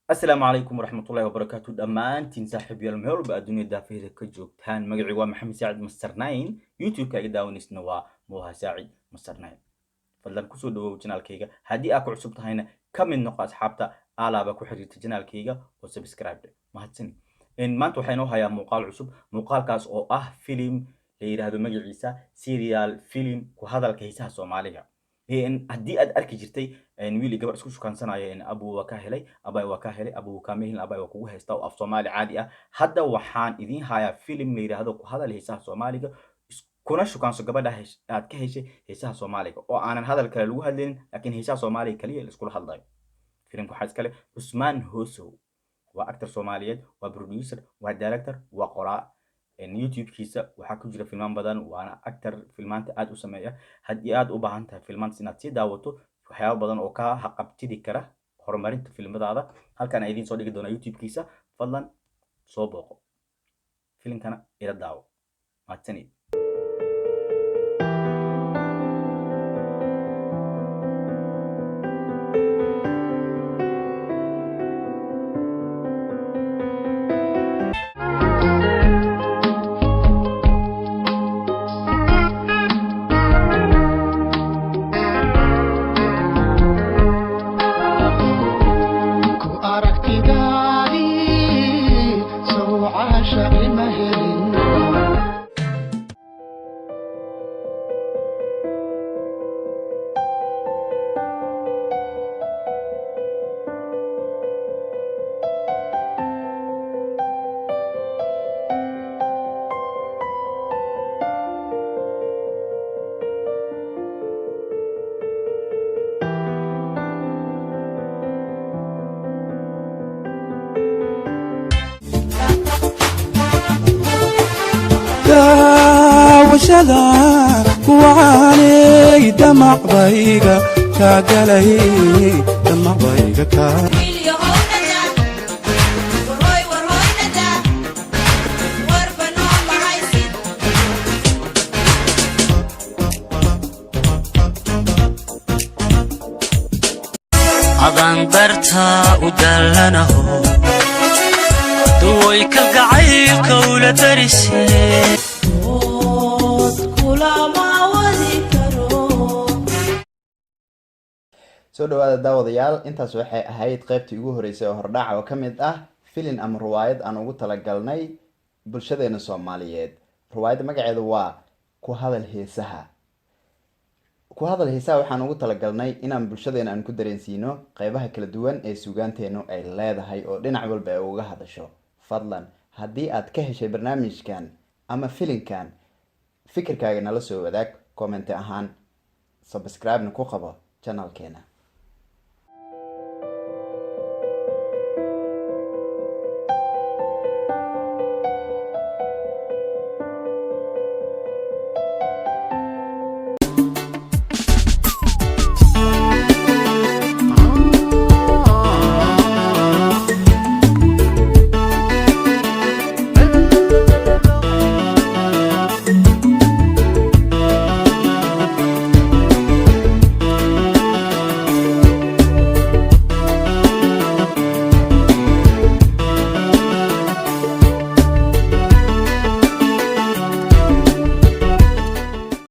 Asalaamu calaykum waraxmatullahi wabarakaatu dhammaantiin saaxiibyaal, meel walba adduunya daafeeda ka joogtaan. Magacii waa Maxamed Saacid Master Nine, YouTube-ka iga daawanaysna waa Moha Saacid Master Nine. Fadlan kusoo dhawow channelkayga. Haddii aad ku cusub tahayna, ka mid noqo asxaabta alaaba ku xiriirta channelkayga oo subscribe dheh. Mahadsan. Maanta waxaa inoo hayaa muuqaal cusub, muuqaalkaas oo ah filim la yidhaahdo magaciisa serial film ku hadalka heesaha Soomaaliga. Haddii aad arki jirtay wiil iyo gabar isku shukaansanaya, "Abu waa ka helay, abay waa ka helay, abu kaama helin, abay waa kugu haysta," oo af Soomaali caadi ah, hadda waxaan idiin hayaa filim la yidhaahdo ku hadal heesaha Soomaaliga, kuna shukaanso gabadha aad ka heshay heesaha Soomaaliga, oo aanan hadal kale lagu hadlaynin, laakiin heesaha Soomaaliga kaliya la iskula hadlayo. Filimka waxaa iskale Cusmaan Hosow, waa actor Soomaaliyeed, waa producer, waa director, waa qoraa. YouTube-kiisa waxaa ku jira filmaan badan, waana actor filmaanta aad u sameeya. Haddii aad u baahan tahay filmaantas inaad sii daawato, waxyaabo badan oo kaa haqabtidi kara horumarinta filmadaada, halkan aan idiin soo dhigi doonaa YouTube-kiisa. Fadlan soo booqo, filimkana ila daawo. Mahadsanid. Ku aragtidaadii sow caashaqi ma helin. Daawashada kuwaaney damacbayga kaagalay, damacbayga kaa. Warhoy, warhoynada, warba noo mahaysid. Adandarta u dallanaho, duway kalgacaylka ula darise. Dood kulama wadi karo. Soo dhawaada daawadayaal. Intaas waxay ahayd qeybtii ugu horeysay oo hordhac oo ka mid ah filin ama riwaayad aan ugu talagalnay bulshadeena Soomaaliyeed. Riwaayadda magaceedu waa Ku Hadal Heesaha. Ku Hadal Heesaha waxaan ugu talagalnay inaan bulshadeena aan ku dareensiino qeybaha kala duwan ee suugaanteenu ay leedahay, oo dhinac walba ay uga hadasho. Fadlan haddii aad ka heshay barnaamijkan ama filinkan, fikirkaaga nala soo wadaag comment ahaan, subscribe-na ku qabo channelkeena.